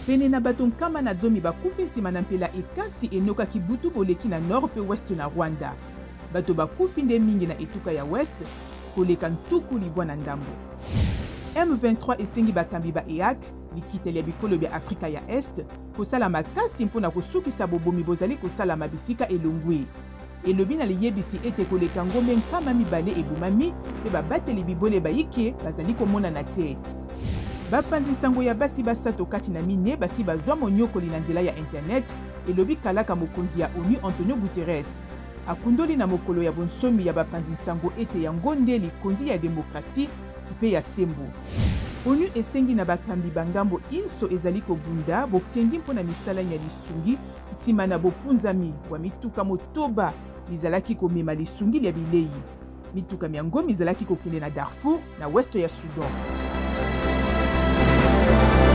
Pene na bato 110 bakufi nsima na mpela ekasi enokaki butu boleki na nord mpe ouest na Rwanda. Bato bakufi nde mingi na etuka ya ouest, koleka 90 na ndambo. M23 esengi bakambi ba EAC, likita lya bikolo bya Afrika ya Est, kosala makasi mpo na kosukisa bobomi bozali kosalama bisika elongwe. Elobi na liyebisi ete koleka ngombe 200 ebomami mpe babateli bibwele bayike bazali komonana te. Bapanzi nsango ya basi basato kati na mine basi bazwa monyokoli na nzela ya internet, elobi kalaka mokonzi ya onu Antonio Guterres. Akundoli na mokolo ya bonsomi ya bapanzi nsango ete yango nde likonzi ya demokrasi mpe ya sembo. Onu esengi na bakambi ba ngambo inso ezali kobunda bokengi mpo na misala mya lisungi nsima na bopunzami bwa mituka motoba mizalaki komema lisungi lya bilei. Mituka myango mizalaki kokende na Darfour, na west ya Soudan.